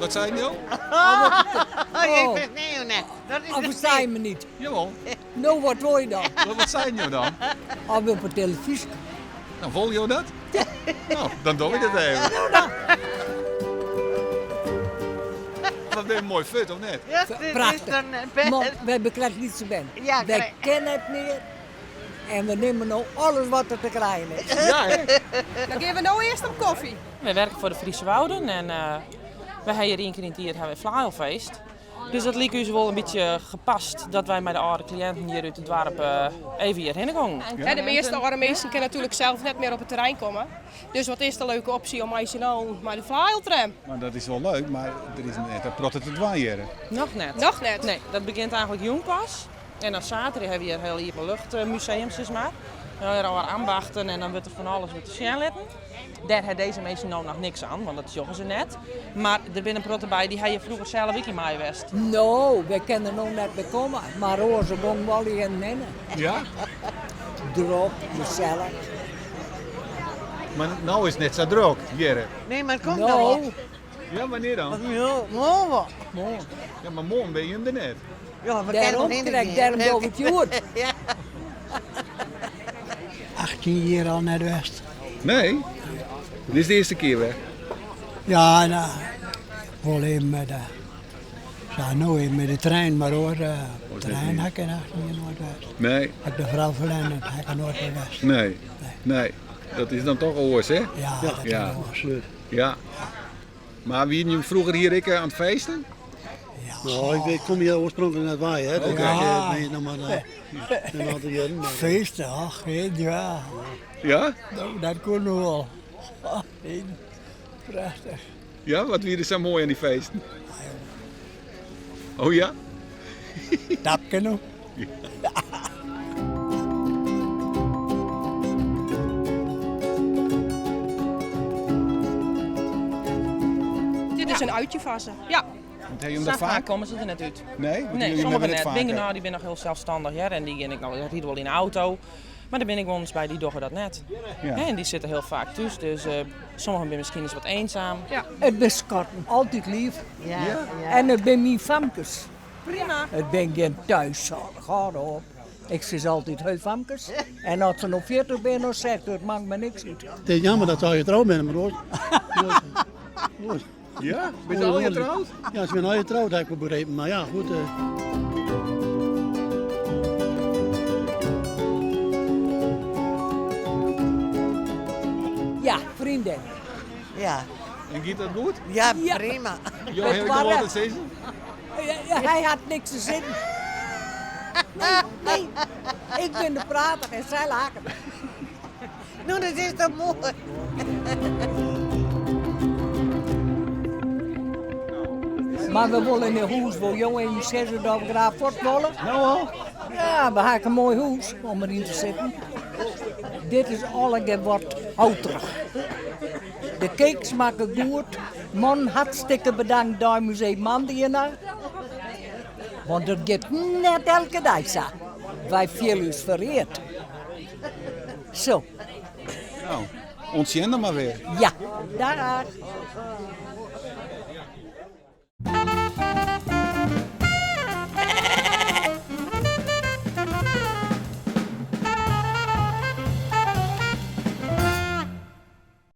Wat seinen jo? Oh, ik ferstean net. Of fersta je me niet? Jawel. No, wat wol je dan? Wat, wat seinen jo dan? Of we op de televyzje. Nou, wol jo dat? Nou, dan doch ik dat even. Nou dan. Dat is een mooi fut, of net? Ja, dit is Prachtig. dan best. Man, wy binne krekt lytse bern. Ja, Wy krekt. kenne it mear en we nimme no alles wat der te krijen is. Ja, hè? Dan gean we no earst op koffie. Wy werke foar de Friese Wouden en wy ha hjir ien kear yn it jier ha wy Flaeijelfeest. Dus dat like ús wol in bytsje gepast dat wy mei de âlde kliïnten hjir út it doarp even hjirhinne gongen. De measte âlde minsken kinne natuerlik sels net mear op it terrein komme. Dus wat is de leuke opsje om mei syn allen mei de Flaeijeltram? Maar dat is wol leuk, mar der is net in protte te dwaan hjir. Noch net. Noch net. Nee, dat begjint eigentlik jûn pas. En dan saterdei ha we hjir hiel iepenluchtmuseum, sis mar. Dan ha we âlde ambachten en dan wurdt der fan alles wurdt te sjen litten. Dêr ha dizze minsken no noch niks oan, want dat sjogge se net. Mar der binne in protte by, dy ha hjir froeger sels ek yn mei west. No, wy kinne der no net mear komme, mar oars gongen we allegear hinne. Ja? Drok, gesellich. Mar no is it net sa drok hjir. Nee, mar it komt noch No, wol. Ja, wannear dan? Moarn wol. moarn. Ja, mar moarn binne jim der net. Ja, we kinne Dêrom wol krekt, dêrom dogge we it hjoed. Ja. 18 jier al net west. Nee? Dit is de earste kear wer? Ja, no, wol even mei de, sa no even mei de trein, mar oars, uh, trein ha ik yn 18 jier noait west. Nee. Ha ik de frou ferlern, dat ha ik noait mear west. Nee. Nee. Dat is dan toch oars, hè? Ja, dat is Ja. oars. Ja. Maar wienen jim froeger hjir ek oan it feesten? Nou, ik kom hjir oarspronklik net wei, hè. Dus Oké. ik ben hjir noch mar in oantal jierren. maar- Feesten, ach, ja. Ja? Nou, dat koe noch wol. Prachtich. Ja, wat wie der sa moai oan dy feesten? Oh ja? Tapke no. Dit is in uitje foar se. Ja. Want ha jim Sa dat faak faak? komme se der net út. Nee? Want Nee, jim sommigen hawwe net. it faker. Binne dy binne noch hiel selsstannich hear en dy gean ek noch, ride wol yn de auto. Mar der binne ek wol eens by dy dogge dat net. Ja. Hè, en dy sitte hiel faak thús, dus sommigen binne miskien ris wat eenzaam. Ja. It binne skatten, altyd leaf. Ja. Ja. En it binne myn famkes. Prima. It binne gjin thuiszorg, hâld op. Ik sis altyd, hei famkes. En as se no 40 binne of 60, it makket my niks út. It is jammer dat se allegear troud binne, mar oars. oars, oars. Ja? Binne se allegear troud? Ja, se binne allegear troud, ha ik wol begrepen. Mar ja, goed. Ja, freondin. Ja. En giet dat goed? Ja, Ja. prima. Jo ha ek noch wat te sizzen? Hy hat niks te sizzen. Nee, nee. Ik bin de prater en sy laket. No, dat is toch moai? Mar we wolle yn in hûs wol jong en je sizze dat we graach fuort wolle. No al? Ja, we ha ek in moai hûs om deryn te sitten. Dit is allegear wat houterich. De cake smakke goed. Man, hartstikke bedankt Deimuseum Mandjena. Want it giet net elke dei sa. Wy fiele ús fereard. Zo. Nou, oant sjen dan mar wer. Ja, dag.